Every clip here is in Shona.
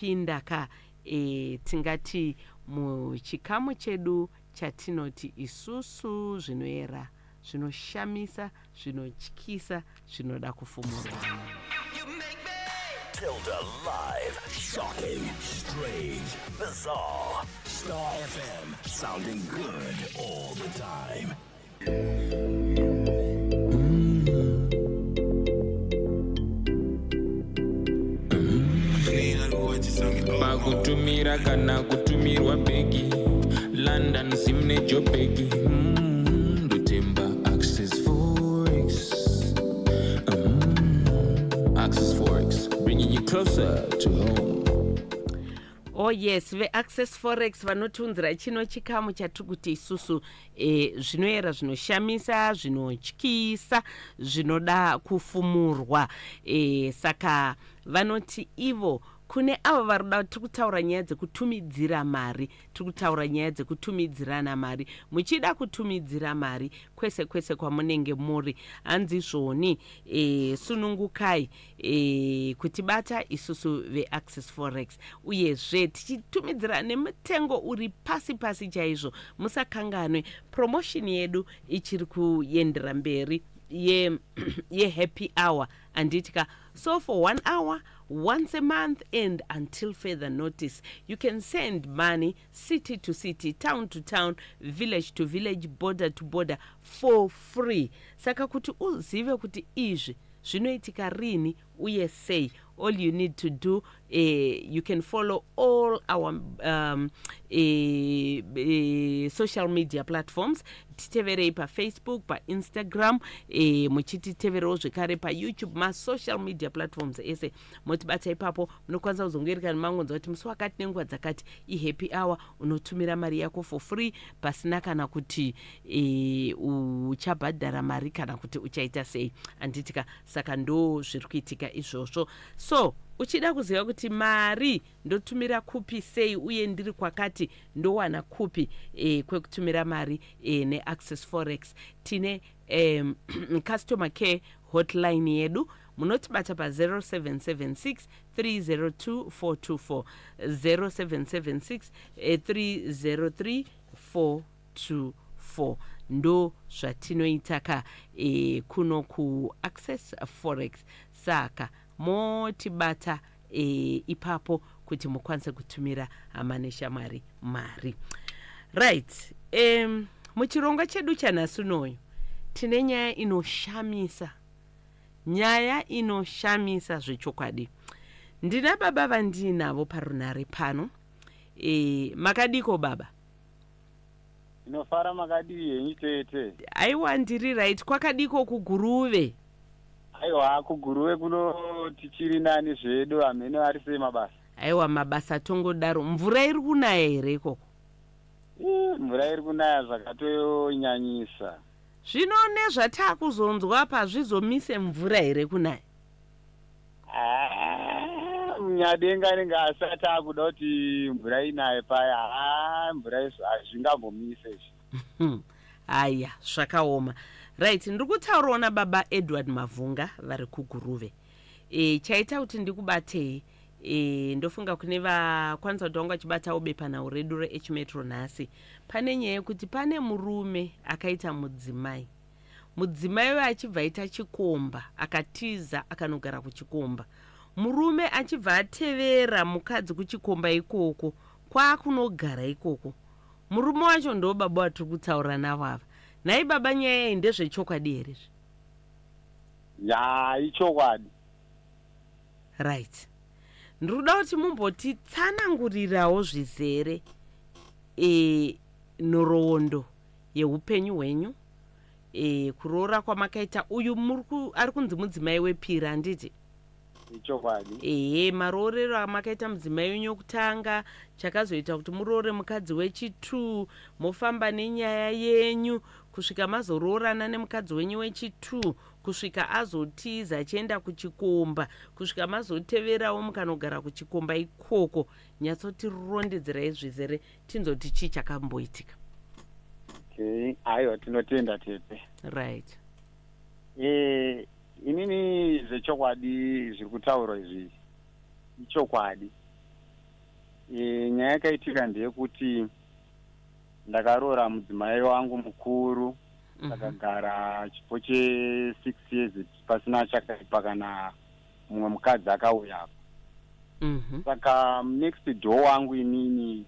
Pinda ka e, tingati muchikamu chedu chatinoti isusu zvinoera, zvinoshamisa, zvinotyisa, zvinoda kufumurwa. Tilda Live. Shocking, strange, bizarre. Star FM, sounding good all the time. Pakutumira kana kutumirwa bhegi, London, Zim neJobhegi, ndotemba Access Forex. Access Forex, bringing you closer to home. Oh yes, veAccess Forex vanotiunzira chino chikamu chatiri kuti isusu e, zvinoera, zvinoshamisa, zvinotyisa, zvinoda kufumurwa. E, saka vanoti ivo kune avo vari kuda, tiri kutaura nyaya dzekutumidzira mari, tiri kutaura nyaya dzekutumidzirana mari. Muchida kutumidzira mari kwese kwese kwamunenge muri, hanzi zvoni e, sunungukai e, kutibata isusu veAccess Forex, uyezve tichitumidzira nemutengo uri pasi pasi chaizvo. Musakanganwe promotion yedu ichiri kuendera mberi yehappy ye hour, handiti ka? So for one hour once a month and until further notice, you can send money city to city, town to town, village to village, border to border for free. Saka kuti uzive kuti izvi zvinoitika rini uye sei, all you need to do, you can follow all our social media platforms. Titeverei paFacebook, paInstagram, muchititeverewo zvekare paYouTube, masocial media platforms ese motibata ipapo. Munokwanisa kuzongoerekana mangonzwa kuti musi wakati nenguva dzakati ihappy hour, unotumira mari yako for free pasina kana kuti uchabhadhara mari kana kuti uchaita sei, handitika? Saka ndo zviri kuitika izvozvo. So uchida kuziva kuti mari ndotumira kupi, sei, uye ndiri kwakati ndowana kupi kwekutumira mari neAccess Forex, tine customer care hotline yedu. Munotibata pa0776 302 424, 0776 303 424. Ndo zvatinoita ka kuno kuAccess Forex. Saka motibata ipapo kuti mukwanise kutumira hama neshamwari mari. Right, muchirongwa chedu chanhasi unoyu tine nyaya inoshamisa, nyaya inoshamisa zvechokwadi. Ndina baba vandiinavo parunhare pano. Makadiko baba? Ndinofara, makadii henyu tete? Aiwa, ndiri right. Kwakadiko kuGuruve? Aiwa, kuGuruve kuno tichiri nani zvedu. Hamene vari sei mabasa? Aiwa, mabasa tongodaro. Mvura iri kunaya here ikoko? Ii, mvura iri kunaya zvakatonyanyisa. Zvino nezvataakuzonzwa pazvizomise mvura here kunaya? Ah, Nyadenga anenge asati akuda kuti mvura inaye paya. Ha, mvura izvo hazvingambomise izvi. Aya, zvakaoma. Right, ndiri kutaurawo nababa Edward Mavhunga vari kuGuruve. Chaita kuti ndikubatei, ndofunga kune vakwanisa kuti vanga vachibatawo bepanhau redu reH-Metro nhasi, pane nyaya yekuti pane murume akaita mudzimai, mudzimai uyo achibva aita chikomba, akatiza akanogara kuchikomba. Murume achibva atevera mukadzi kuchikomba ikoko, kwaakunogara ikoko. Murume wacho ndo baba watiri kutaura navo ava. Nhai baba, nyaya iyi ndezvechokwadi here izvi? Ya, ichokwadi. Right, ndiri kuda kuti mumbotitsanangurirawo zvizere nhoroondo yeupenyu hwenyu, kuroora kwamakaita uyu ari kunzi mudzimai wepiri, handiti? Ichokwadi. Ehe, maroorero amakaita mudzimai wenyu wekutanga, chakazoita kuti muroore mukadzi wechi2, mofamba nenyaya yenyu kusvika mazoroorana nemukadzi wenyu wechi2, kusvika azotiza achienda kuchikomba, kusvika mazoteverawo mukanogara kuchikomba ikoko. Nyatsotirondedzerai zvizere, tinzoti chii chakamboitika. Okay, aiwa, tinotenda tete. Right. Inini zvechokwadi zviri kutaurwa izvi ichokwadi. Nyaya yakaitika ndeyekuti ndakaroora mudzimai wangu mukuru. Takagara chipo che6 years pasina chakaipa, kana mumwe mukadzi akauya. Saka next door wangu inini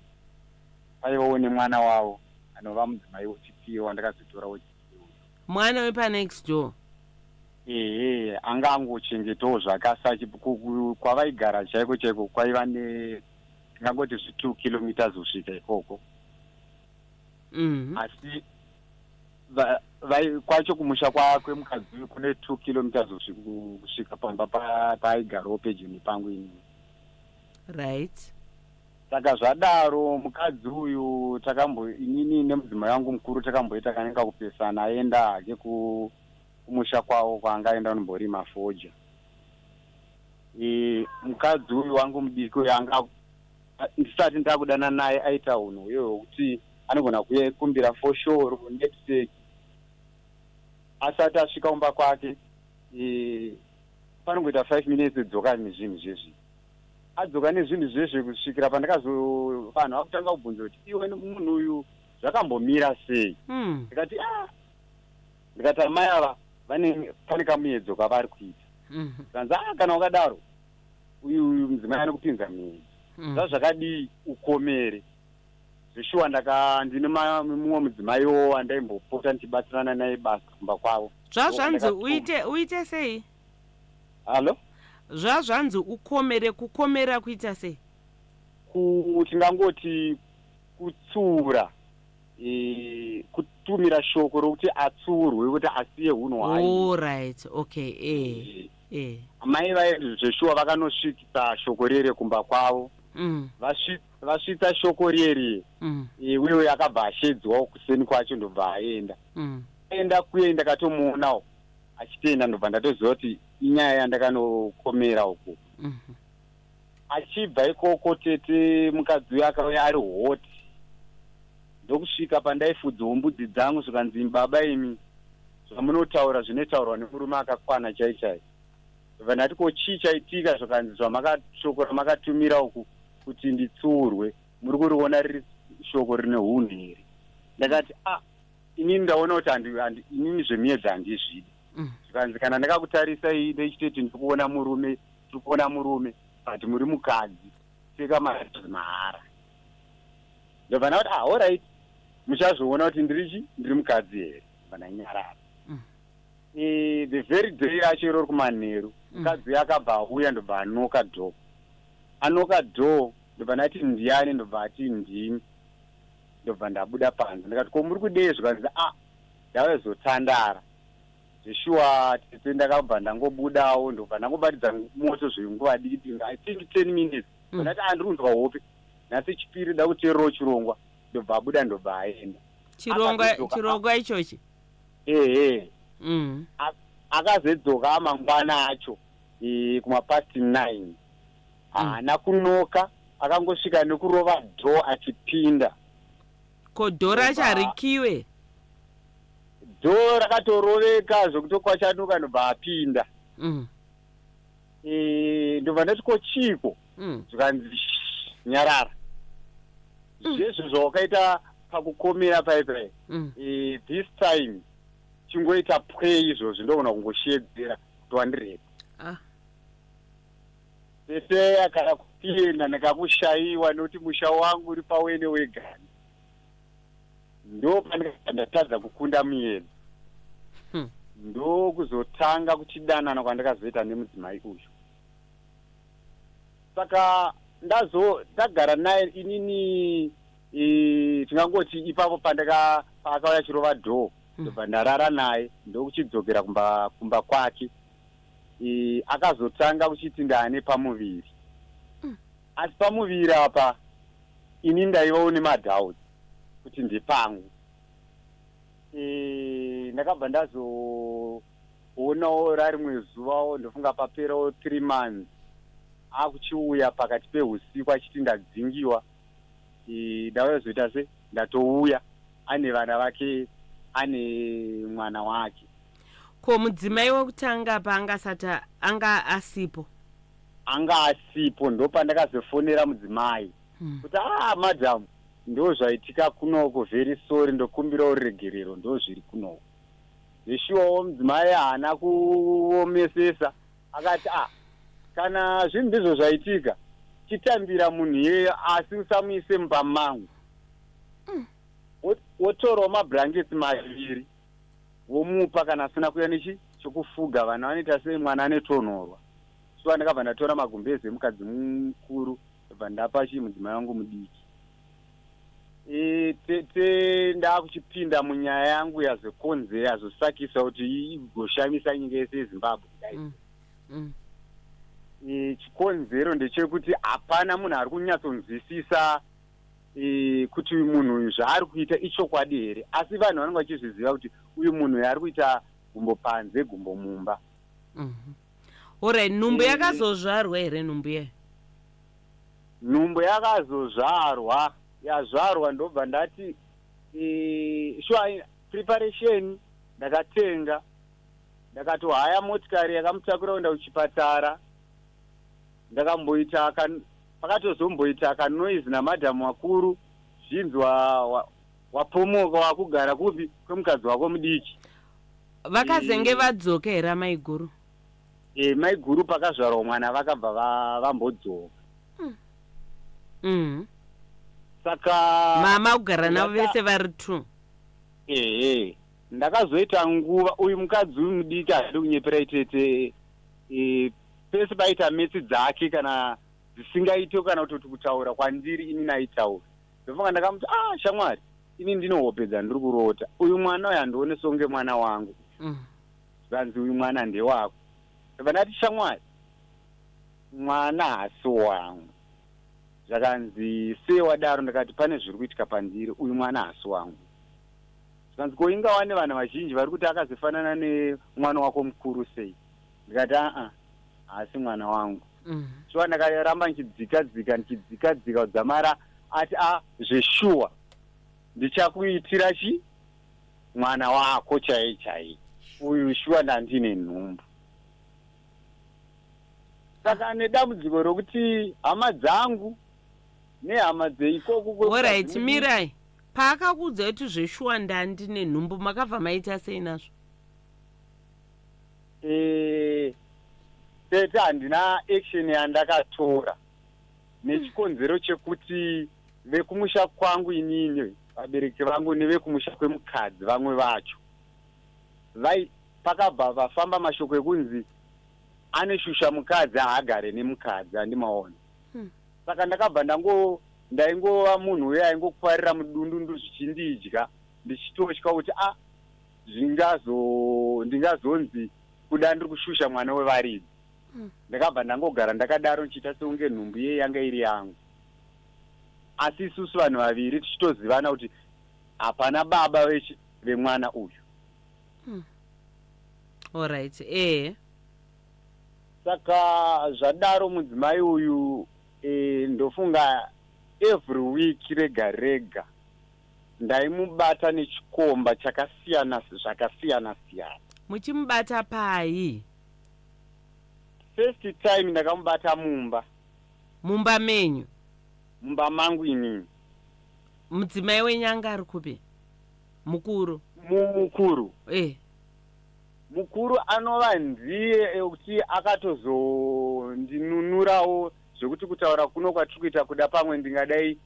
paivawo nemwana wavo anova mudzimai wechipiri wandakazotora wechipiri. Mwana wepanext door? Ehe, anga angochengetawo zvakasa. Kwavaigara chaiko chaiko kwaiva ne tingangoti zvi2 kilometers kusvika ikoko. Asi kwacho kumusha kwemukadzi uyu kune 2 kilometers kusvika pamba paaigarawo pedyo nepangu inini. Saka zvadaro, mukadzi uyu takambo, inini nemudzimai wangu mukuru takamboita kanenge kupesana, aenda hake kumusha kwavo kwaangaenda kunomborima fodya. Mukadzi uyu wangu mudiki uyu anga ndisati ndakudana naye aita unhu uye hwekuti anogona kuuya ikumbira foshoro, knapsack, asati asvika kumba kwake panongoita 5 minutes dzoka nezvinhu zvezvi, adzoka nezvinhu zvezve, kusvikira pandakazo vanhu vakutanga kubvunza kuti, "Iwe, munhu uyu zvakambomira sei?" Ndikati, "A," ndikati, "amai ava vane pane kamuedzo kavari kuita." Kanzi, "A, kana wakadaro uyu mudzimai anokupinza muedzo." Zvazvakadii ukomere zveshuwa, ndaka ndine mumwe mudzimaiwo wandaimbopota ndichibatsirana naye basa kumba kwavo. Zvazvanzi uite sei? Hallo? Zvazvanzi ukomere, kukomera kuita sei? Tingangoti kutsiura, kutumira shoko rokuti atsiurwe, kuti asiye unhu hwai. All right, okay, eh eh Amai vai zveshuwa vakanosvikisa shoko rere kumba kwavo. Vasvitsa shoko rere, uye akabva ashedzwawo kuseni kwacho, ndobva aenda. Aenda kuye, ndakatomuonawo achitoenda, ndobva ndatoziva kuti inyaya yandakanokomera uko. Achibva ikoko, tete, mukadzi uyo akauya ari hot, ndokusvika pandaifudzawo mbudzi dzangu, zvikanzi, "Baba imi, zvamunotaura zvinotaurwa nemurume akakwana chai chai." Ndobva ndati, "Ko chii chaitika?" Zvakanzi, "Shoko ramakatumira uku kuti nditsiurwe, muri kuriona riri shoko rine hunhu here?" Ndakati, "A, inini ndaona kuti inini zvemiedzo handizvidi." Zvikanzi, "Kana ndakakutarisai ndechitoti ndikuona murume, tiri kuona murume, but muri mukadzi, pfeka mazi mahara." Ndobva ndati, "Ah, alright, muchazoona kuti ndiri chi ndiri mukadzi here." Ndobva ndanyarara. The very day yacho irori kumanheru, mukadzi uyu akabva auya, ndobva anoka door. Anoka door, ndobva ndati, "Ndiani?" Ndobva ati, "Ndini." Ndobva ndabuda panze, ndikati, "Ko muri kudei?" Zvikanzi, "A, ndavazotandara." Zveshuwa tete, ndakabva ndangobudawo, ndobva ndangobatidza moto zvenguva diki, I think 10 minutes. Ndati, "A, ndiri kunzwa hope nhasi chipiri, da kuteererawo chirongwa." Ndobva abuda, ndobva aenda. Chirongwa? Akazodzoka. Chirongwa ichochi? Ehe. Akazodzoka mangwana acho kumapast 9. Haana kunoka, akangosvika nekurova door achipinda. Ko door racho harikiwe? Door rakatoroveka zvekutokwachanuka, ndobva apinda. Ndobva ndati, "Ko chiko?" Zvikanzi, "Shh, nyarara, zvezvo zvawakaita pakukomera paipai, this time chingoita pwe izvozvi, ndogona kungoshedzera kuti wandirepa." Ah. Tete, kana kuenda ndikakushayiwa, nokuti musha wangu uri pawene wegani, ndo pandikabva ndatadza kukunda muedzo. Ndokuzotanga kuchidanana kwandakazoita nemudzimai uyu. Saka ndazo ndagara naye inini, tingangoti ipapo pandaka paakauya chirova door, ndobva ndarara naye, ndokuchidzokera kumba kwake. Akazotanga kuchiti ndaane pamuviri, asi pamuviri apa ini ndaivawo nemadoubts kuti ndepangu. Ndakabva ndazoonawo rarimwe zuvawo, ndofunga paperawo 3 months, akuchiuya pakati peusiku achiti ndadzingiwa. Ndauya se ndatouya ane vana vake, ane mwana wake. Ko mudzimai wekutanga paangasati anga asipo? Anga asipo, ndopandakazofonera mudzimai. Kuti ah, madam, ndo zvaitika kunoko, very sorry, ndokumbirawo ruregerero, ndo zviri kunoko. Zveshuwawo mudzimai haana kuomesesa, akati ah, kana zvinhu ndizvo zvaitika, chitambira munhu iyeyo, asi usamuise mumba mangu. Wotorawo mablankets 2 womupa kana asina kuya nechi chokufuga. Vana vanoita sei? Mwana anetonhorwa. Shuwa ndakabva ndatora magumbezi emukadzi mukuru, ndobva ndapa chi mudzimai wangu mudiki. Tete, ndakuchipinda munyaya yangu yazokonze yazosakisa kuti igoshamisa nyika yese yeZimbabwe kudai. Chikonzero ndechekuti hapana munhu ari kunyatsonzwisisa kuti munhu uyu zvaari kuita ichokwadi here, asi vanhu vanenge vachizviziva kuti uyu munhu uyu ari kuita gumbo panze, gumbo mumba. Alright, nhumbu yakazozvarwa here, nhumbu iyeyo? Nhumbu yakazozvarwa. Yazvarwa, ndobva ndati sure, preparation ndakatenga, ndakatohaya motikari yakamutakura kuenda kuchipatara. Ndakamboita pakatozomboita kanoise namadhamu vakuru, zvinzi wapomoka, wakugara kupi kwemukadzi wako mudiki. Vakazenge vadzoka here amaiguru? Maiguru pakazvarwa mwana vakabva vambodzoka. Saka Mama kugara navo vese vari two? Ehe, ndakazoita nguva uyu mukadzi uyu mudiki, handidi kunyepera tete, pese paita metsi dzake kana dzisingaite kana kutoti kutaura kwandiri, ini naitaura. Ndofunga ndakamuti, ah shamwari, ini ndinohopedza, ndiri kurota, uyu mwana uyu handione songe mwana wangu. Zvanzi uyu mwana ndewako. Ndobva ndati, shamwari, mwana haasi wangu. Zvakanzi, sei wadaro? Ndakati pane zviri kuitika pandiri, uyu mwana haasi wangu. Zvikanzi, ko ingawa nevanhu vazhinji vari kuti akazofanana nemwana wako mukuru sei? Ndikati aa, haasi mwana wangu. Shuwa ndakaramba ndichidzika dzika, ndichidzika dzika, kudzamara ati a, zveshuwa ndichakuitira chi mwana wako chai chai uyu. Shuwa ndandine nhumbu. Saka nedambudziko rokuti hama dzangu nehama dzeikoko. Alright, mirai. Paakakuudza kuti zveshuwa ndandine nhumbu, makabva maita sei nazvo? Tete, handina action yandakatora nechikonzero chekuti vekumusha kwangu inini, vabereki vangu nevekumusha kwemukadzi, vamwe vacho vai pakabva vafamba mashoko ekunzi aneshusha mukadzi, haagare nemukadzi, handimaona. Saka ndakabva ndango ndaingova munhu uye aingokwarira mudundundu zvichindidya, ndichitotya kuti a zvingazo ndingazonzi kuda ndiri kushusha mwana wevaridzi. Ndakabva ndangogara ndakadaro, ndichiita sekunge nhumbu iye yanga iri yangu, asi isusu vanhu vaviri tichitozivana kuti hapana baba vemwana uyu. Alright, ehe. Saka zvadaro, mudzimai uyu ndofunga every week rega rega ndaimubata nechikomba chakasiyana, zvakasiyana siyana. Muchimubata pai? First time ndakamubata mumba. Mumba menyu? Mumba mangu inini. Mudzimai wenyu anga ari kupi, mukuru? Mukuru. Mukuru anova ndiye ekuti akatozondinunurawo, zvekuti kutaura kuno kwatiri kuita, kuda pamwe ndingadai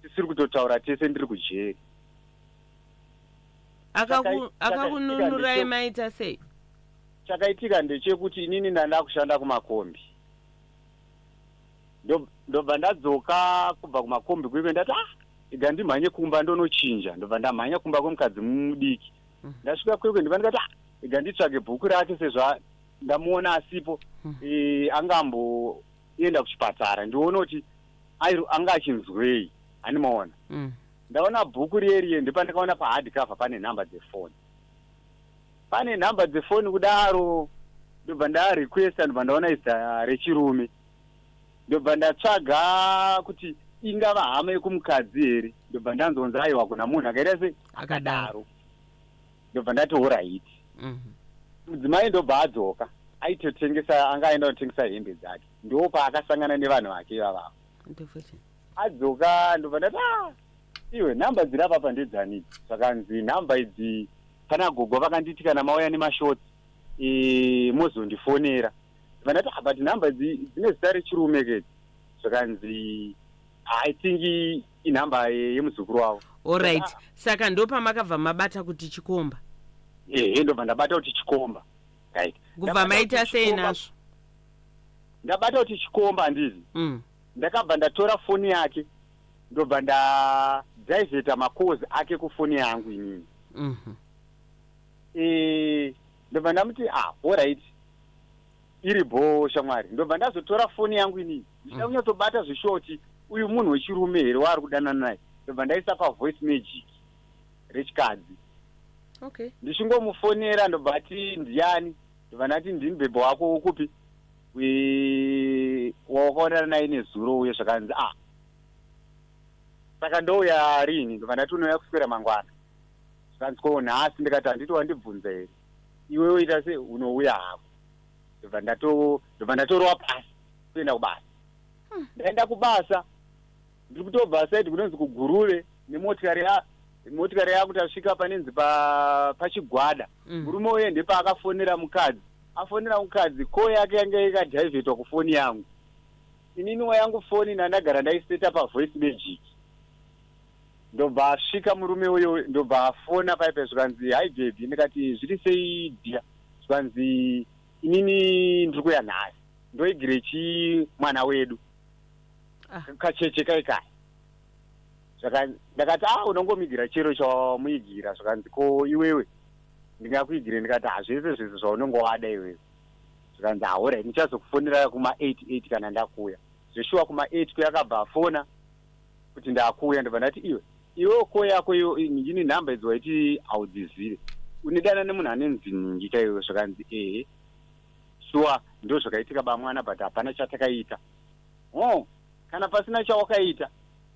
tisiri kutotaura tese, ndiri kujeri. Akakununurai maita sei? Chakaitika ndechekuti inini ndanda kushanda kumakombi. Ndobva ndadzoka kubva kumakombi kwekwe, ndati ah, iga ndimhanye kumba ndonochinja. Ndobva ndamhanya kumba kwemukadzi mudiki. Ndasvika kwekwe, ndobva ndikati ah, iga nditsvage bhuku rake sezva ndamuona asipo. Angamboenda kuchipatara, ndione kuti anga achinzwei, handimaona. Ndaona bhuku riye, ndipandakaona pahard cover pane nhamba dzefoni, pane nhamba dzefoni kudaro. Ndobva ndarequesta, ndobva ndaona izita rechirume, ndobva ndatsvaga kuti ingava hama yekumukadzi here. Ndobva ndanzonzi aiwa, kuna munhu akaita sei? Akadaro. Ndobva ndati alright. Mudzimai ndobva adzoka, aitotengesa, anga aenda kutengesa hembe dzake, ndo paakasangana nevanhu vake ivavavo. Ndofuti. Adzoka, ndobva ndati, "Ah, iwe, nhamba dziri apapa ndedzani idzi?" Zvakanzi nhamba idzi pana gogo vakanditi kana mauya nemashorts mozondifonera. Ndobva ndati, "Ah, but nhamba idzi dzine zita rechirume kedzi." Zvakanzi, "I think inhamba yemuzukuru wavo." Alright, saka ndopamakabva mabata kuti chikomba? Ehe, ndobva ndabata kuti chikomba, right. Kubva Ndabata maita kuti sei chikomba. nazvo? Ndabata kuti chikomba, handizi? Ndakabva ndatora foni yake, ndobva ndadhaivheta macalls ake kufoni yangu inini. Ndobva ndamuti, "Ah, alright, iri bho, shamwari." Ndobva ndazotora foni yangu inini ndichida kunyatsobata zvishoti, uyu munhu wechirume here waari kudanana naye. Ndobva ndaisa pavoice magic rechikadzi. Ndichingomufonera, ndobva ati, "Ndiani?" Ndobva ndati, "Ndini bhebho wako ukupi wawakaonana naye nezuro uye." Zvakanzi, "Ah, saka ndouya rini?" Ndobva ndati, "Unouya kuswera mangwana." Zvakanzi, "Ko nhasi?" Ndikati, "Handiti wandibvunza here iwe? Woita se unouya hako." Ndobva ndatorova pasi kuenda kubasa. Ndaenda kubasa, ndiri kutobva side kunonzi kuGuruve nemotikari ya motikari yaku. Tasvika panenzi paChigwada. Murume uye ndepaakafonera mukadzi. Afonera mukadzi, call yake yanga yakadhaivhetwa kufoni yangu ininiwo. Yangu foni ndandagara ndaiseta pavoice magic. Ndobva asvika murume uyo, ndobva afona paipai. Zvikanzi, "Hi baby." Ndikati, "Zviri sei, dear?" Zvikanzi, "Inini ndiri kuya nhasi, ndoigire chi mwana wedu kacheche kaikai." Ndakati, "A, unongomuigira chero chawamuigira." Zvakanzi, "Ko iwewe ndingakuigire?" Ndikati, "Hazvese zvese zvaunonge wada iwewe." Zvikanzi, "Alright, ndichazokufonera kuma88 kana ndakuya." Zveshuwa, kuma8 kuyakabva afona kuti ndakuya. Ndobva ndati, "Iwe, iwewo call yako iyo ndini nhamba idzi waiti haudzizive, unidana nemunhu ane nziningi kaiwe." Zvakanzi, "Ehe, shuwa, ndo zvakaitika bamwana, but hapana chatakaita." "O, kana pasina chawakaita,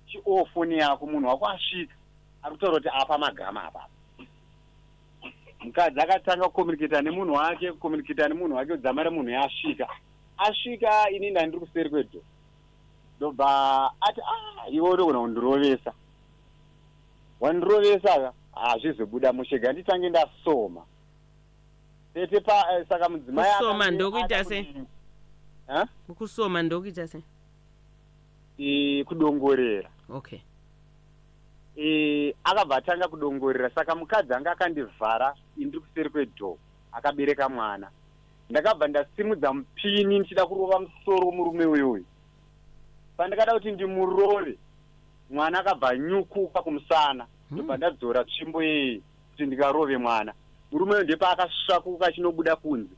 chioo foni yako, munhu wako asvika ari kutaura kuti apa magama apapa." Mukadzi akatanga kucommunicata nemunhu wake, kucommunicata nemunhu wake kudzamara munhu yasvika. Asvika, ini ndandiri kuseri kwedoor. Ndobva ati, "A, iwe unogona kundirovesa, wandirovesa ka, hazvizobuda mushega, nditange ndasoma tete pa." Saka mudzimai Kusoma akange ndokuita ada sei? Ha? Kusoma ndokuita sei? Kudongorera. Akabva atanga kudongorera. Saka mukadzi anga akandivhara, indiri kuseri kwedoor akabereka mwana. Ndakabva ndasimudza mupini ndichida kurova musoro murume uyoyo. Pandakada kuti ndimurove, mwana akabva anyukuka kumusana. Ndobva ndadzora tsvimbo yeye kuti ndingarove mwana. Murume uyo ndepaakasvakuka achinobuda kunze.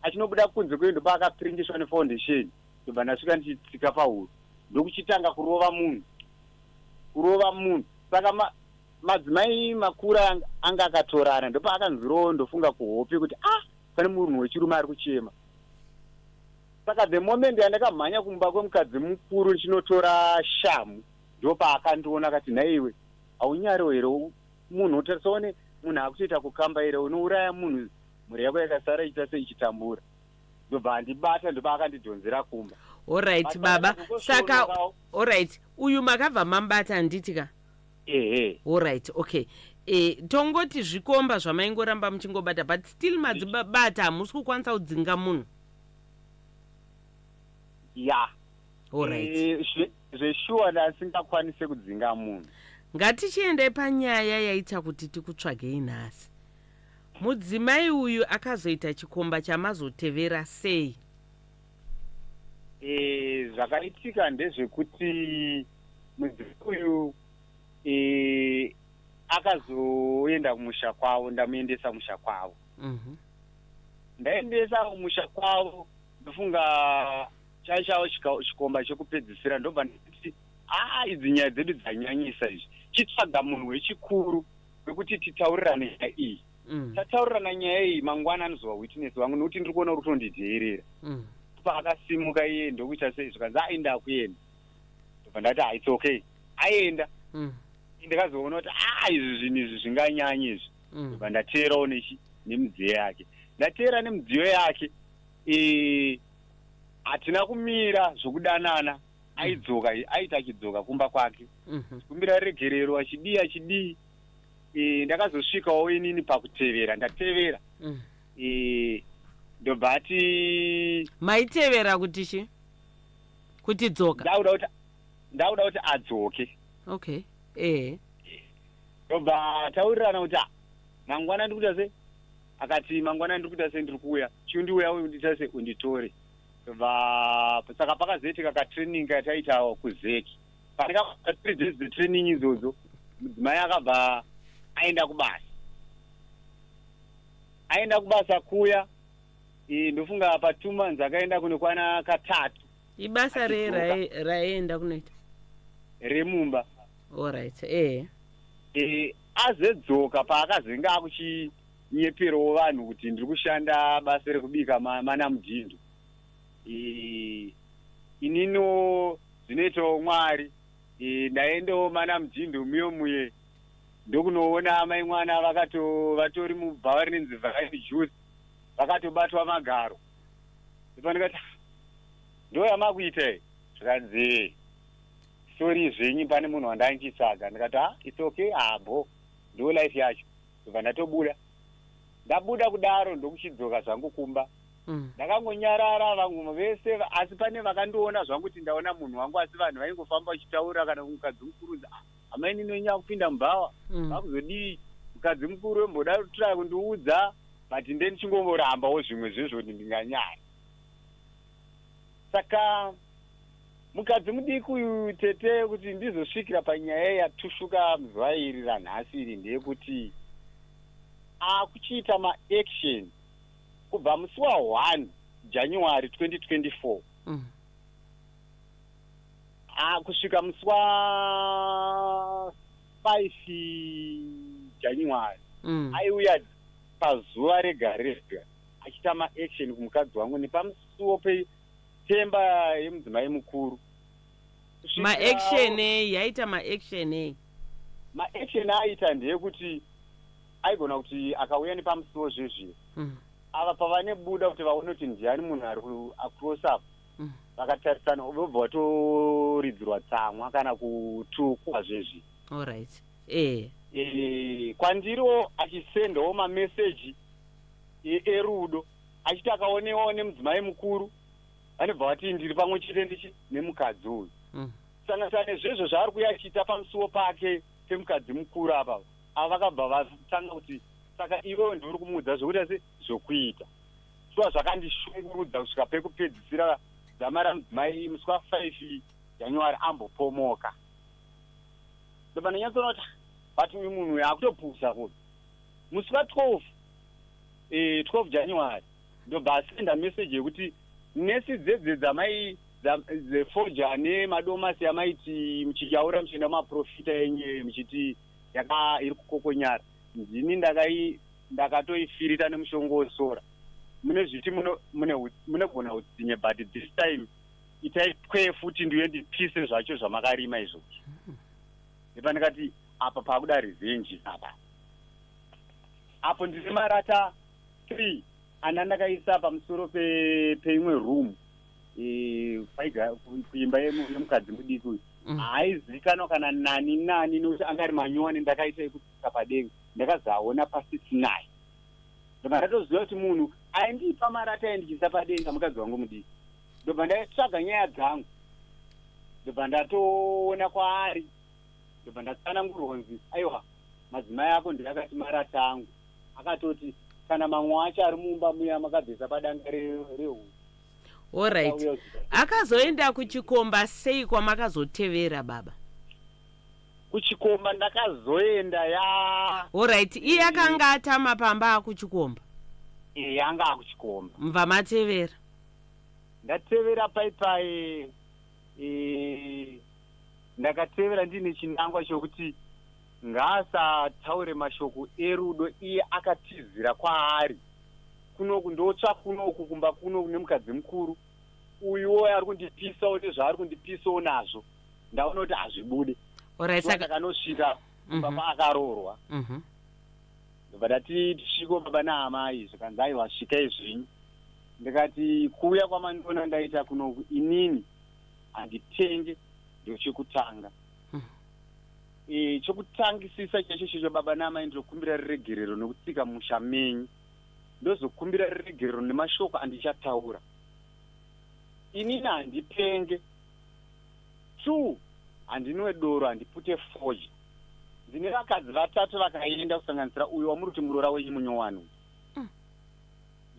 Achinobuda kunze kuyo, ndopaakapiringiswa nefoundation. Ndobva ndasvika ndichitsika pahuro, ndokuchitanga kurova munhu, kurova munhu. Saka madzimai makuru anga akatorana. Ndopaakanzirowo, ndofunga kuhope, kuti, "Ah, pane munhu wechirume ari kuchema." Saka the moment yandakamhanya kumba kwemukadzi mukuru ndichinotora shamu, ndopaakandiona akati, "Nhaiwe, haunyariwo here? Munhu utarisaone munhu akutoita kukamba here? Unouraya munhu, mhuri yako yakasara ichiita seichitambura." Ndobva andibata, ndobva akandidhonzera kumba. Alright baba, saka alright, uyu makabva mambata, handiti ka? Ehe. Alright, okay. Tongoti zvikomba zvamaingoramba muchingobata, but still madzibata, hamusi kukwanisa kudzinga munhu. Ya. Alright. Zveshuwa ndasingakwanise kudzinga munhu. Ngatichiendai panyaya yaita kuti tikutsvagei nhasi. Mudzimai uyu akazoita chikomba chamazotevera sei? Zvakaitika ndezvekuti mudzimai uyu akazoenda kumusha kwavo. Ndamuendesa kumusha kwavo. Ndaendesa kumusha kwavo, ndofunga chaichavo chikomba chekupedzisira. Ndobva ndati, "Aa, idzi nyaya dzedu dzanyanyisa izvi, chitsvaga munhu wechikuru wekuti titaurirane nyaya iyi." Tataurirana nyaya iyi, mangwana anozova witness vangu, nokuti ndiri kuona uri kutondidheerera. Paakasimuka iye ndokuita sei, zvikanzi, "Aenda kuenda." Ndobva ndati, "Ah, it's okay." Aenda. Ndikazoona kuti, a, izvi zvinhu izvi zvinganyanya izvi. Ndobva ndateerawo nemidziyo yake. Ndateera nemidziyo yake, hatina kumira zvokudanana. Aidzoka, aiti achidzoka kumba kwake, kumbira regerero, achidii achidii. Ndakazosvikawo inini pakutevera, ndatevera. Ndobva ati Maitevera kuti chi? Kuti dzoka? Ndakuda kuti adzoke. Okay, ehe. Ndobva taurirana kuti, "Ah, mangwana ndiri kuita sei?" Akati, "Mangwana ndiri kuita sei, ndiri kuuya, chiundiuya undiita sei, unditore." Ndobva saka pakazoitika katraining kataita kuZEC. Pandika 3 days dzetraining idzodzo, mudzimai akabva aenda kubasa. Aenda kubasa kuya, ndofunga pa2 months akaenda kunokwana katatu. Ibasa rei? Achidzoka. Raienda kunoita? Remumba. Allright, ehe. Azedzoka paakazenge akuchinyeperawo vanhu kuti ndiri kushanda basa rekubika mana mudhindo. Inino zvinoitawo Mwari. Ndaendawo mana mudhindo muye muye, ndokunoona mai mwana vakato vatori mubhawa rinenzi Vine Juice, vakatobatwa magaro. Ndikati, "Ndo yamakuita iyi?" Zvikanzi, "Sorry zvenyu, pane munhu wandaichitsvaga." Ndikati, "Ah, it's okay, habo, ndo life yacho." Ndobva ndatobuda. Ndabuda kudaro, ndokuchidzoka zvangu kumba. Ndakangonyarara, vamwe vese, asi pane vakandiona zvangu kuti ndaona munhu wangu, asi vanhu vaingofamba vachitaura, kana mukadzi mukuru, "Ah, amaini nonyanya kupinda mubhawa." Vakuzodii, mukadzi mukuru wemboda kutraya kundiudza, but nde ndichingomborambawo zvimwe zvezvo kuti ndinganyara. Saka mukadzi mudiki uyu, tete, kuti ndizosvikira panyaya yatushuka muzuva iri ranhasi iri, ndeyekuti akuchiita maaction kubva musi wa1 January 2024 kusvika musi wa5 January. Aiuya pazuva rega rega achiita maaction kumukadzi wangu nepamusuwo petemba yemudzimai mukuru. Maaction ei? Yaita maaction ei? Maaction aita ndeyekuti aigona kuti akauya nepamusuwo zvezviyo, ava pavanebuda kuti vaone kuti ndiani munhu ari across up, vakatarisana, vobva vatoridzirwa tsamwa kana kutukwa zvezvi. Allright, eh. Kwandiriwo achisendawo mameseji erudo, achiti akaonewawo nemudzimai mukuru, vanobva vati ndiri pamwe chete ndichi nemukadzi uyu. Sanganisira nezvezvo zvaari kuuya achiita pamusuwo pake pemukadzi mukuru apa, ava vakabva vatanga kuti, "Saka iwewe ndiuri kumuudza zvokuita se zvokuita?" Shuwa zvakandishungurudza kusvika pekupedzisira zama ramudzimai musi wa5 January ambopomoka. Ndobva ndanyatsoona kuti, but uyu munhu uyu akutopusa kuno. Musi wa12, 12 January, ndobva asenda meseji yekuti, "Nesi dzedze dzamai dzefoja nemadomasi yamaiti muchiyaura muchienda mumaprofita enyu muchiti yaka iri kukokonyara, ndini ndakatoifirita nemushongo wesora. Mune zviti munogona utsinye, but this time itai pwe futi, ndiuye ndipise zvacho zvamakarima izvozvo." Ndikati, apa pakuda revenge apa. Apo ndine marata 3 ana ndakaisa pamusoro peimwe room, kuimba yemukadzi mudiki uyu. Haaizikanwa kana nani nani, nokuti anga ari manyowani ndakaita ekutsika padenga. Ndakazaona pasisinai, ndobva ndatoziva kuti munhu aindipa marata aindichisa padenga mukadzi wangu mudiki. Ndobva ndatsvaga nyaya dzangu, ndobva ndatoona kwaari, ndobva ndatsanangurwa kunzi, "Aiwa, madzimai ako ndiakati marata angu." Akatoti kana mamwe acho ari mumba muya makabvisa padanga rehuku. Allright, akazoenda kuchikomba sei kwamakazotevera, baba? Kuchikomba ndakazoenda ya Allright, iye akanga atama pamba akuchikomba? Yanga akuchikomba. Mubva matevera? Ndatevera paipai. Ndakatevera ndiine chinangwa chokuti ngaasataure mashoko erudo iye akatizira kwaari kunoku, ndotsva kunoku kumba kuno nemukadzi mukuru uyuwo ari kundipisawo nezvaari kundipisawo nazvo. Ndaona kuti hazvibude. Allright, saka ndakanosvika kumba kwaakaroorwa. Ndobva ndati, "Tisviko baba naamai." Zvikanzi, "Aiwa, svikai zvenyu." Ndikati, "Kuuya kwamandiona ndaita kunoku, inini Handitenge, ndochekutanga. Chokutangisisa chaicho checho, baba naamai, ndinokumbira ruregerero nekutsika musha menyu. Ndozokumbira ruregerero nemashoko andichataura. Inini handipenge. Two, handinwe doro, handipute fodya. Ndine vakadzi vatatu vakaenda, kusanganisira uyo wamuri kuti muroora wenyu munyowani.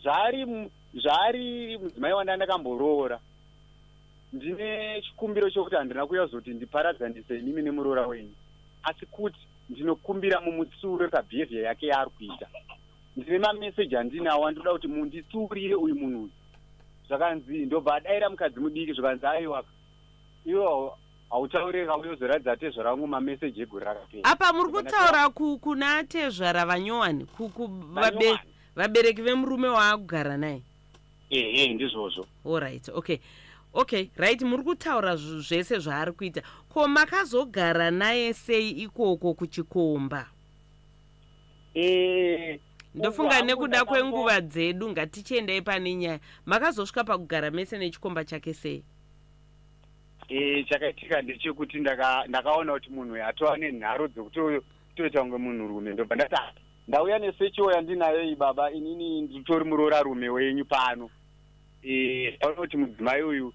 Zvaari mudzimai wanda ndakamboroora, ndine chikumbiro chokuti handina kuuya kuzoti ndiparadzanise inimi nemuroora wenyu, asi kuti ndinokumbira mumutsiure pabehaviour yake yaari kuita. Ndine mameseji andinawo andinoda kuti munditsiurire uyu munhu uyu. Zvakanzi, ndobva adaira mukadzi mudiki, zvakanzi, "Aiwa, iwo hautaurika, uyozoratidza tezvara vangu mameseji egore rakapera." Apa muri kutaura kuna tezvara vanyowani, Vanyowani. vabereki vemurume waakugara naye? Ehe, ndizvozvo. Alright, okay, right. Muri kutaura zvese zvaari kuita. Ko makazogara naye sei ikoko kuchikomba? Ndofunga Uku nekuda hangu kwenguva dzedu, ngatichiendai pane nyaya. Makazosvika pakugara mese nechikomba chake sei? Chakaitika ndechekuti ndakaona kuti munhu uyu atova nenharo dzekutoita kunge munhurume. Ndobva ndati, "Ah, ndauya nesechiwo yandinayo iyi, baba. Inini nditori murorarume wenyu pano." Ndaona kuti mudzimai uyu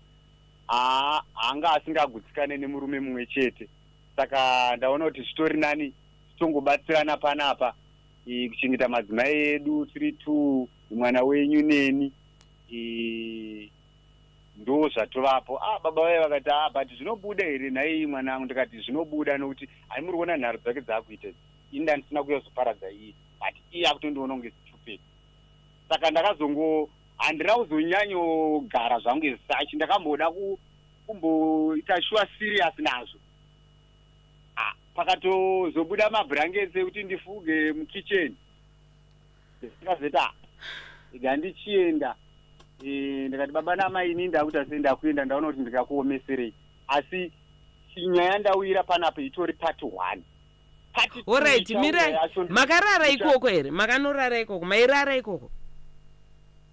anga asingagutsikane nemurume mumwe chete, saka ndaona kuti zvitori nani titongobatsirana panapa, kuchengeta madzimai edu tiri two, mwana wenyu neni. Ndo zvatovapo. Ah, baba vaye vakati, "Ah, but zvinobuda here nhai mwanangu?" Ndikati, "Zvinobuda, nokuti hai, muri kuona nharo dzake dzaakuita idzi. Ini ndandisina kuyazoparadza iye, but iye akutondiona kunge stupid." Saka ndakazongo, handina kuzonyanyogara zvangu as such. Ndakamboda kumboita sure serious nazvo. Ah, pakatozobuda mabhurangeti ekuti ndifuge mukitchen, ndikazoti, "Ah, ngandichienda." Ndikati, "Baba namai, ini ndakuita sei, ndakuenda. Ndaona kuti ndingakuomeserei, asi nyaya ndauyira panapa itori part one. Part two Alright. ichauya Mirai. yacho." Makarara ikoko here? Makanorara ikoko? Mairara ikoko?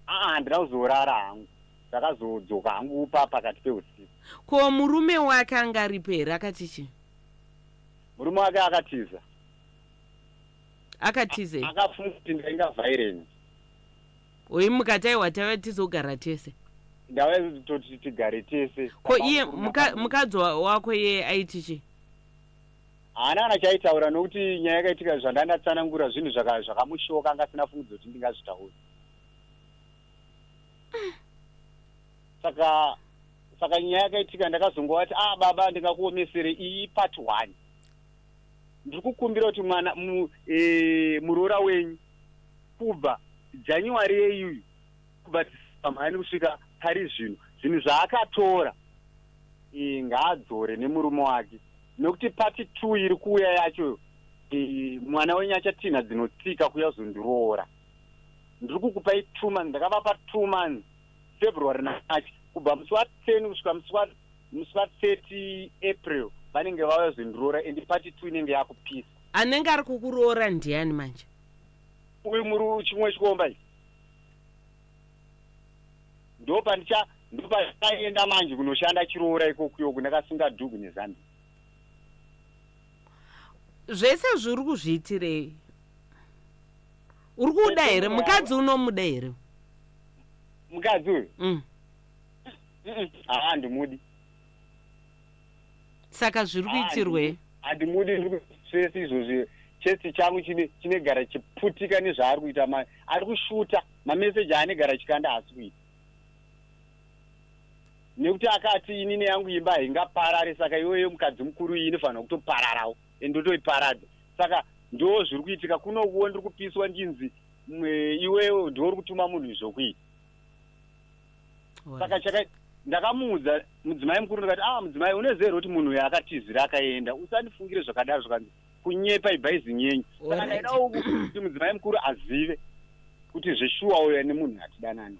Aa, handina kuzorara hangu. Ndakazodzoka hangu pa pakati peusiku. Ko murume wake anga aripo here? Akati chii? Murume wake akatiza. Akatizei? Akafunga kuti ndainga violent. Uyi mukati, "Aiwa, tava tizogara tese." Ndauya kutoti tigare tese. Ko iye mukadzi wako iye aiti chii? Haana kana chaitaura, nokuti nyaya yakaitika zvandandatsanangura zvinhu zvakamushoka. Anga asina fungidzo kuti ndingazvitaura. Saka nyaya yakaitika, ndakazongovati, "Ah, baba, ndingakuomesere, iyi part one. Ndiri kukumbira kuti mwana muroora wenyu kubva January yeyuyu, kubva pamhani kusvika pari zvino, zvinhu zvaakatora ngaadzore nemurume wake, nokuti part two iri kuuya yacho, mwana wenyu achatinha dzinotsika kuya kuzondiroora. Ndiri kukupai 2 months." Ndakavapa 2 months, February naMarch. Kubva musi wa10 kusvika musi wa30 April vanenge vauya kuzondiroora, and part two inenge yakupisa. Anenge ari kukuroora ndiani manje? Uyu muri chimwe chikomba ichi. Ndopandichaenda manje kunoshanda chiroora ikokuyoku, ndakasunga dhugu neZambia. Zvese zviri kuzviitirei? Uri kuda here mukadzi? Unomuda here? Mukadzi uyu? Mm. Haa, handimudi. Saka zviri kuitirwei? Handimudi. Ndiri zvese izvozvi, chest changu chinegara chiputika nezvaari kuita. Ari kushuta mameseji aanegara chikanda, haasi kuita, nekuti akati, "Inini yangu imba haingaparare, saka iweyo mukadzi mukuru iyi inofanira kutopararawo, endotoiparadza." Saka ndo zviri kuitika kunokuwo. Ndiri kupiswa ndinzi, "Iwewe ndo uri kutuma munhu izvokuita." Saka chaka ndakamuudza mudzimai mukuru, ndikati, "Ah, mudzimai, unoziva here kuti munhu uyu akatizira akaenda? Usandifungire zvakadaro." Zvakanzi, "Kunyepa, ibhaizi nyenyu." Saka ndaidawo kuti mudzimai mukuru azive kuti zveshuwa uya nemunhu hatidanani.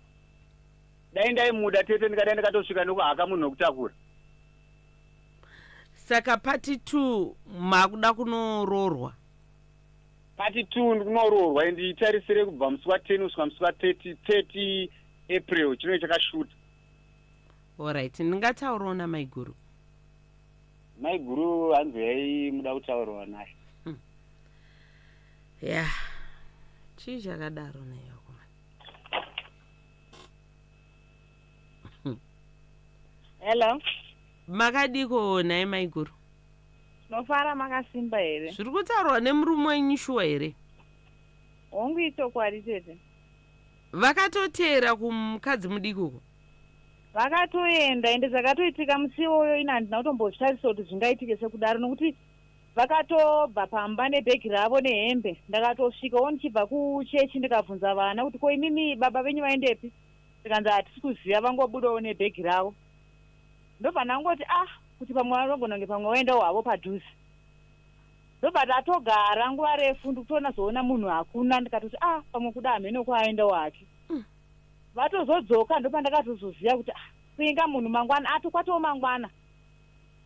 Dai ndaimuda, tete, ndikadai ndakatosvika nekuhaka munhu wekutakura. Saka part two makuda kunoroorwa? Part two ndikunoroorwa, nditarisire kubva musi wa10 kusvika musi wa30 30 April chinenge chakashuta. Allright, ndingataurawo namaiguru. Maiguru hanzi yai muda kutaurawa naye. Ya, chii chakadaro naye vakomana? Hello. Makadiko naye maiguru? Tinofara, makasimba here? Zviri kutaurwa nemurume wenyu shuwa here? Hongu, ichokwadi tete. Vakatoteera kumukadzi mudiki uko? Vakatoenda, ende zvakatoitika musi iwoyo ina handina kutombozvitarisa kuti zvingaitike sekudaro, nokuti vakatobva pamba nebhegi ravo nehembe. Ndakatosvikawo ndichibva kuchechi, ndikabvunza vana kuti ko imimi baba venyu vaendepi? Ndikanzi hatisi kuziva, vangobudawo nebhegi ravo. Ndobva ndangoti ah, kuti pamwe vanogona kunge pamwe vaendawo havo padhuze. Ndobva tatogara nguva refu, ndikutoona zoona munhu hakuna. Ndikatoti ah, pamwe kuda hamene kwaaendawo hake. Vatozodzoka, ndopandakatozoziva kuti ah, kuinga munhu mangwana atokwatawo mangwana.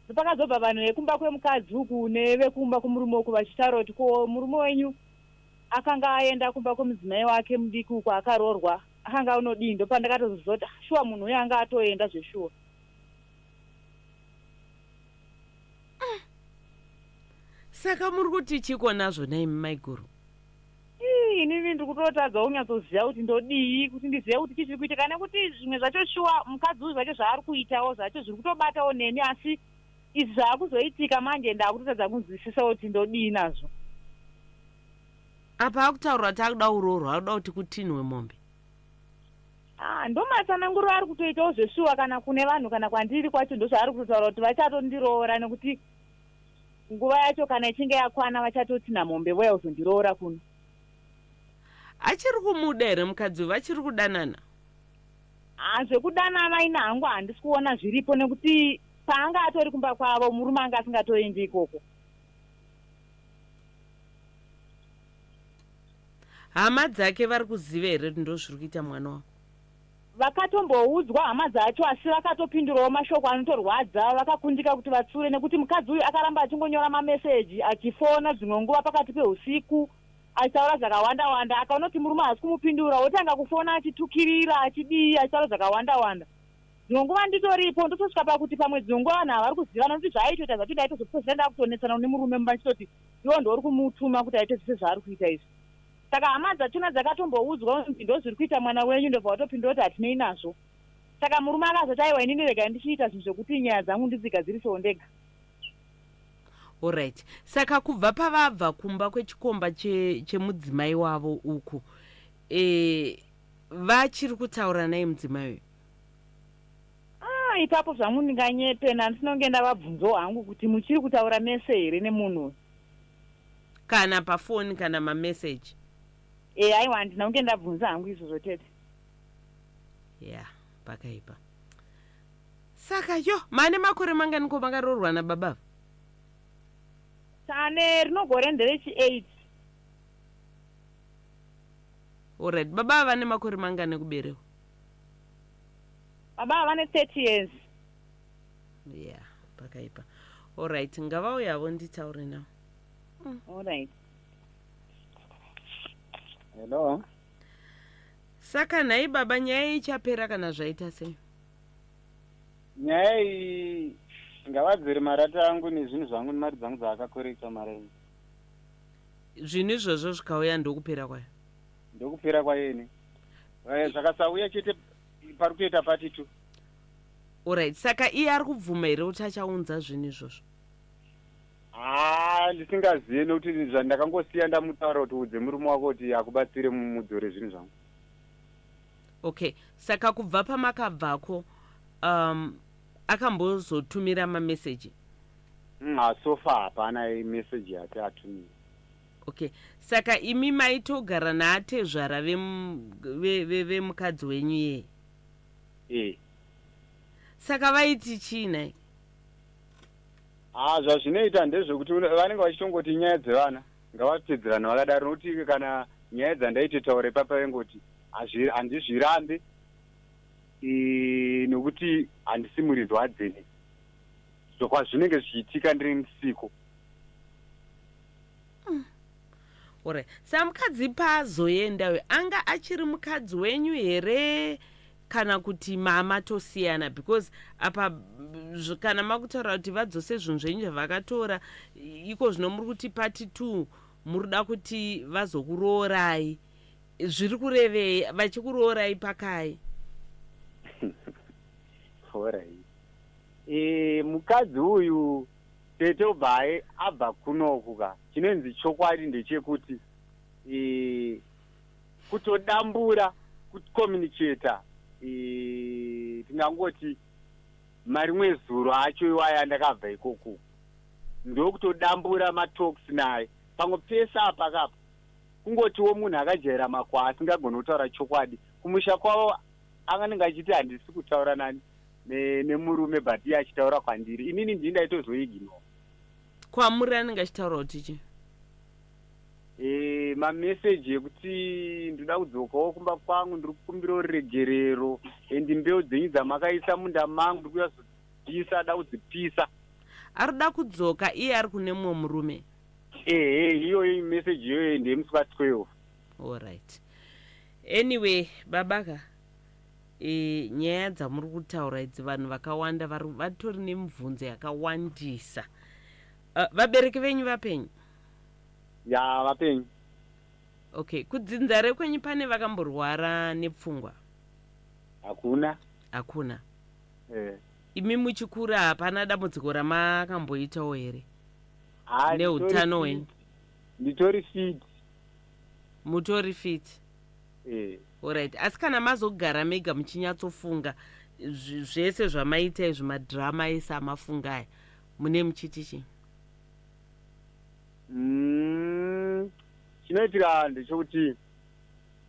Ndopakazobva vanhu vekumba kwemukadzi uku nevekumba kumurume uku vachitaura kuti ko murume wenyu akanga aenda kumba kwemudzimai wake mudiki uku akaroorwa, akanga unodii? Ndopandakatozoziva kuti ah, shuwa munhu uyu anga atoenda zveshuwa. Saka muri kuti chiko nazvo naimi maiguru? Ii, inini ndiri kutotadza kunyatsoziva kuti ndodii, kuti ndizive kuti chii chiri kuitika, nekuti zvimwe zvacho shuwa mukadzi uyu zvacho zvaari kuitawo zvacho zviri kutobatawo neni, asi izvi zvaakuzoitika manje ndaakutotadza kunzwisisa kuti ndodii nazvo. Apa akutaurwa kuti akuda kuroorwa, akuda kuti kutinhwe mombe. Ah, ndomatsananguro ari kutoitawo zveshuwa, kana kune vanhu kana kwandiri kwacho ndozvaari kutotaura kuti vachatondiroora, nekuti nguva yacho kana ichinge yakwana vachatotinha mombe voya kuzondiroora kuno. Achiri kumuda here mukadzi uyu? Vachiri kudanana? Ah, zvekudanana ina hangu handisi kuona zviripo, nekuti paanga atori kumba kwavo murume anga asingatoendi ikoko. Hama dzake vari kuziva here kuti ndo zviri kuita mwana wavo? Vakatomboudzwa hama dzacho, asi vakatopindurawo mashoko anotorwadza. Vakakundika kuti vatsure, nekuti mukadzi uyu akaramba achingonyora mameseji, achifona dzimwe nguva pakati peusiku achitaura zvakawanda wanda. Akaona kuti murume haasi kumupindura, wotanga kufona achitukirira, achidii, achitaura zvakawanda wanda. Dzimwe nguva nditoripo, ndotosvika pakuti pamwe dzimwe nguva vanhu havari kuzivana, nokuti zvaaitoita zvacho ndaitozopedzisira ndakutonetsana nemurume mumba, ndichitoti iwo ndouri kumutuma kuti aite zvese zvaari kuita izvi. Saka hama dzachona dzakatomboudzwa kunzi ndo zviri kuita mwana wenyu, ndobva watopindura kuti hatinei nazvo. Saka murume akazoti aiwa, inini regai ndichiita zvinhu zvekuti nyaya dzangu ndidzigadzirisewo ndega. Allright, saka kubva pavabva kumba kwechikomba chemudzimai wavo uku, vachiri kutaura naye mudzimai uyu? Ah, ipapo zvangu ndinganyepe, nandinonge ndavabvunzawo hangu kuti muchiri kutaura mese here nemunhu uyu? Kana pafoni kana mameseji? E, aiwa, handina kunge ndabvunza hangu izvozvo tete. Ya, pakaipa. Saka yo mane makore manganiko makaroorwa nababa? Tane rinogore nderechi 8. Allright, baba vane makore mangani ekuberekwa? Baba vane 30 years. Ya, pakaipa. Allright, ngavauyavo nditaure navo. Allright. Hello. Saka nhai baba, nyaya ichapera kana zvaita sei? Nyaya iyi ngavadzore marata angu nezvinhu zvangu nemari dzangu dzaakakwereta maraini. Zvinhu izvozvo zvikauya ndokupera kwayo? Ndokupera kwayeni. Zvakasauya chete pari kutoita part two. Allright, saka iye ari kubvuma here kuti achaunza zvinhu izvozvo? Haa, ndisingazive, nekuti zvandakangosiya ndamutaura kuti udze murume wako kuti akubatsire mudzore zvinhu zvangu. Okay, saka kubva pamakabvako akambozotumira mameseji? So far hapana meseji yati atumira. Okay, saka imi maitogara naatezvara vemukadzi wenyu yeye? E. Saka vaiti chii nai? Ha, zvazvinoita ndezvekuti vanenge vachitongoti nyaya dzevana, ngavapedzerana vakadaro, nokuti kana nyaya dzandaitotaura ipapa vaingoti handizvirambe, nokuti handisi muridzi wadzene, zvokwazvinenge zvichiitika ndiri ndisiko. Alright, sa mukadzi paazoenda uyu anga achiri mukadzi wenyu here? Kana kuti mama tosiyana, because apa kana makutaura kuti vadzose zvinhu zvenyu zvavakatora, iko zvino muri kuti part 2 muri kuda kuti vazokuroorai. Zviri kurevei vachikuroorai pakai? Alright. Mukadzi uyu tete ubva abva kunoku ka, chinonzi chokwadi ndechekuti kutodambura kucommunicata, tingangoti marimwe zuro acho iwaya ndakabva ikoku, ndokutodambura matalks naye pamwe pese apa kapa. Kungotiwo munhu akajaira makwa asingagoni kutaura chokwadi. Kumusha kwavo anganenge achiti handisi kutaura nani nemurume, but iye achitaura kwandiri. Inini ndini ndaitozoignore. Kwamuri anenge achitaura kuti chi? Mameseji ekuti ndoda kudzokawo kumba kwangu, ndiri kukumbira ruregerero, and mbeu dzenyu dzamakaisa munda mangu ndiri kuyazopisa, da kudzipisa. Ari kuda kudzoka iye ari kune mumwe murume? Ehe, iyoyo meseji iyoyo ndeyemusi wa12. Allright, anyway babaka, nyaya dzamuri kutaura idzi, vanhu vakawanda vatori nemibvunzo yakawandisa. Vabereki venyu vapenyu? Ya, vapenyu. Okay, kudzinza rekwenyu pane vakamborwara nepfungwa? Hakuna. Hakuna? Eh. Imi muchikura hapana dambudziko ramakamboitawo here Ah, neutano nditori hwenyu? fit. Nditori fit. Mutori fit? Eh. Alright, asi kana mazogara mega muchinyatsofunga zvese zvamaita izvi, madhirama ese amafunga aya, mune muchiti chii? Chinoitika ndechekuti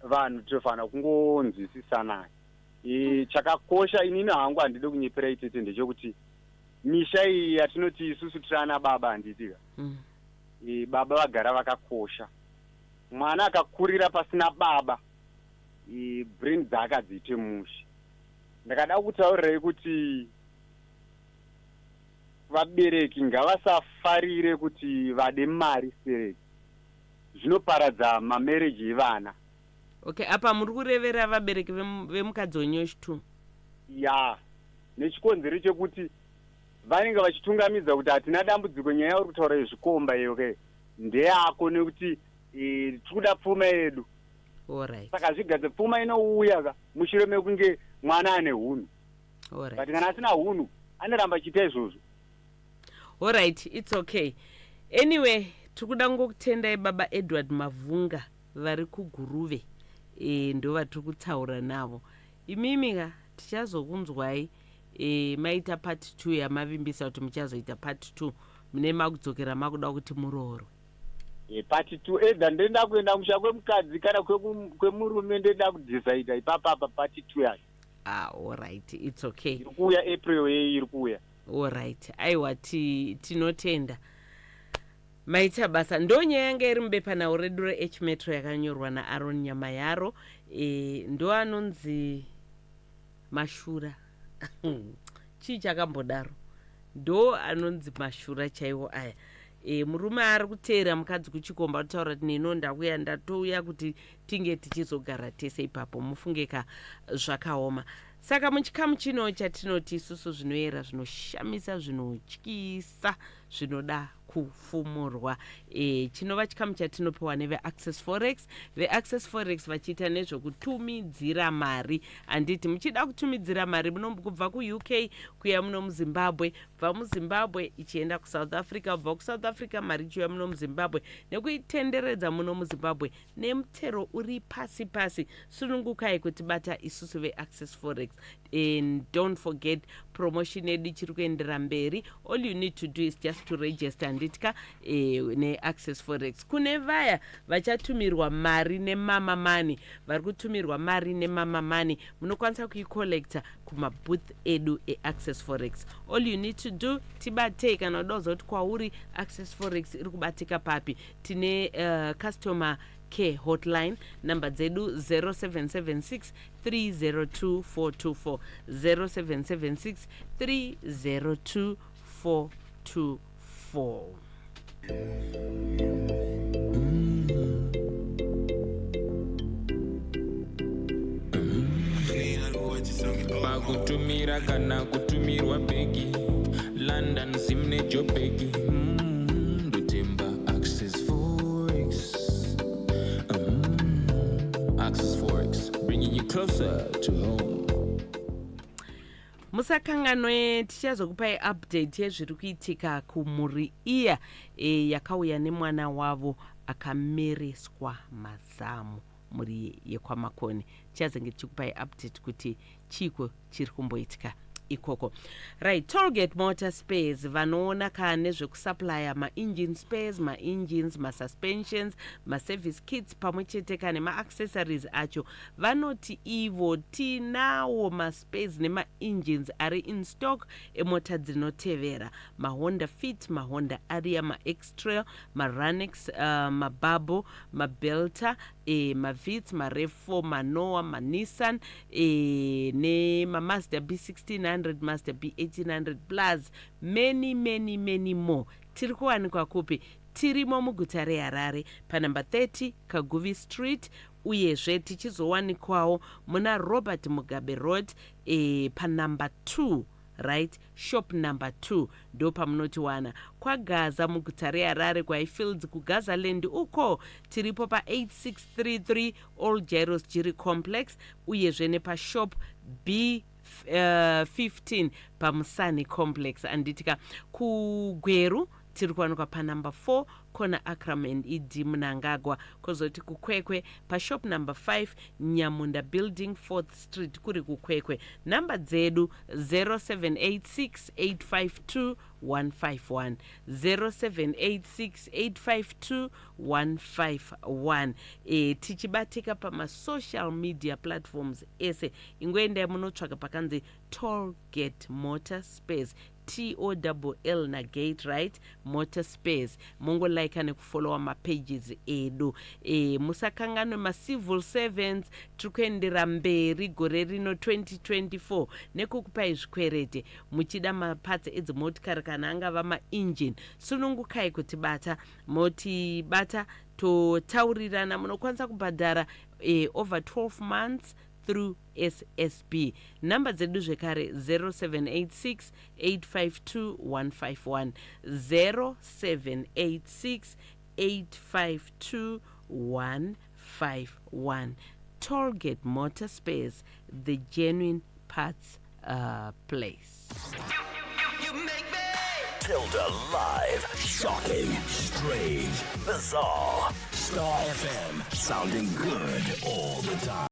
vanhu tinofanira kungonzwisisana. Chakakosha, inini hangu handidi kunyepera itete, ndechekuti misha iyi yatinoti isusu tiri ana baba, handitika? Baba vagara vakakosha. Mwana akakurira pasina baba, brain dzake hadziite mushe. Ndakada kutaurirai kuti vabereki ngavasafarire kuti vade mari stereki, zvinoparadza mamarriage evana. Okay, apa muri kurevera vabereki vemukadzi wenyu wechitu? Ya, nechikonzero chekuti vanenge vachitungamidza kuti hatina dambudziko, nyaya uri kutaura yezvikomba iyo ke ndeyako, nekuti tiri kuda pfuma yedu. Saka zvigadze pfuma inouya ka mushure mekunge mwana ane hunhu, but kana asina hunhu anoramba achiita izvozvo. Alright, it's okay. Anyway, tiri kuda ngokutendai baba Edward Mavhunga vari kuGuruve. Ndo vatiri kutaura navo. Imimi ka tichazokunzwai maita part 2 yamavimbisa kuti muchazoita part 2, mune makudzokera makuda kuti muroorwe. Part 2, either ndenda kuenda musha kwemukadzi kana kwemurume, ndenda kudhisaida ipapapa part 2 yacho. Ah, alright, it's okay. Iri kuuya April yeyi iri kuuya. Alright, aiwa, tinotenda, maita basa. Ndo nyaya yanga iri mubepanhau redu reH Metro, yakanyorwa naAron Nyamayaro. Ndo anonzi mashura, chii chakambodaro? Ndo anonzi mashura chaiwo aya. Murume ari kuteera mukadzi kuchikomba, kutaura kuti neno ndakuya, ndatouya kuti tinge tichizogara tese ipapo. Mufunge ka, zvakaoma. Saka muchikamu chino chatinoti isusu zvinoyera, zvinoshamisa, zvinotyisa, zvinoda kufumurwa, chinova chikamu chatinopiwa neveAccess Forex. VeAccess Forex vachiita nezvekutumidzira mari, handiti? Muchida kutumidzira mari muno kubva kuUK kuya muno muZimbabwe, kubva muZimbabwe ichienda kuSouth Africa, kubva kuSouth Africa mari ichiuya muno muZimbabwe, nekuitenderedza muno muZimbabwe nemutero uri pasi pasi, sunungukai kutibata isusu veAccess Forex. And don't forget, promotion yedu ichiri kuendera mberi. All you need to do is just to register, handitya, neAccess Forex. Kune vaya vachatumirwa mari neMama Money, vari kutumirwa mari neMama Money, munokwanisa kuicollecta kumabooth edu eAccess Forex. All you need to do, tibatei. Kana uda kuziva kuti kwauri Access Forex iri kubatika papi, tine customer care hotline namba dzedu 0776 302 424, 0776 302 424. Clean, I do what you Kana kutumirwa bhegi London, Zim neJobheki. Ndotemba Access Forex. Access Forex, bringing you closer to home. Musakanganwe, tichazokupai update yezviri kuitika kumhuri iya yakauya nemwana wavo akamereswa mazamu, mhuri yekwaMakoni. Tichazenge tichikupai update kuti chiko chiri kumboitika ikoko. Right, Tollgate Motor Spares vanoona ka nezvekusupplya maengine spares, maengines, masuspensions, maservice kits, pamwe chete ka nemaaccessories acho. Vanoti ivo tinawo maspares nemaengines ari in stock emota dzinotevera: maHonda Fit, maHonda Ariya, maX-Trail, maRunx, maBabo, maBelta, maVits, maRAV4, maNoah, maNissan, nemaMazda B1600, Mazda B1800, plus many, many, many more. Tiri kuwanikwa kupi? Tirimo muguta reHarare panumber 30 Kaguvi Street, uyezve tichizowanikwawo muna Robert Mugabe Road, panumber 2, right, shop number 2, ndo pamunotiwana. KwaGaza muguta reHarare, kwaHighfields, kuGazaland uko, tiripo pa8633 Old Jairos Jiri Complex, uyezve nepashop B 15 paMusani Complex. Anditika kuGweru tiri kuwanikwa panumber 4 kona Akram and ED Mnangagwa. Kwozoti kuKwekwe pashop number 5, Nyamunda Building, 4th Street, kuri kuKwekwe. Namba dzedu 0786 852 151, 0786 852 151. Tichibatika pamasocial media platforms ese. Ingoendai munotsvaka pakanzi Tollgate Motor Space, Toll nagate, right, Motor Space, mongolaika nekufollowa mapages edu. Musakanganwe macivil servants, tiri kuendera mberi gore rino 2024 nekukupai zvikwerete. Muchida maparts edzimotikari kana angava maengine, sunungukai kutibata, motibata totaurirana. Munokwanisa kubhadhara over 12 months through SSB. Nhamba dzedu zvekare 0786 852 151, 0786 852 151. Tollgate Motor Spares, the genuine parts place. Tilda Live. Shocking, strange, bizarre. Star FM, sounding good all the time.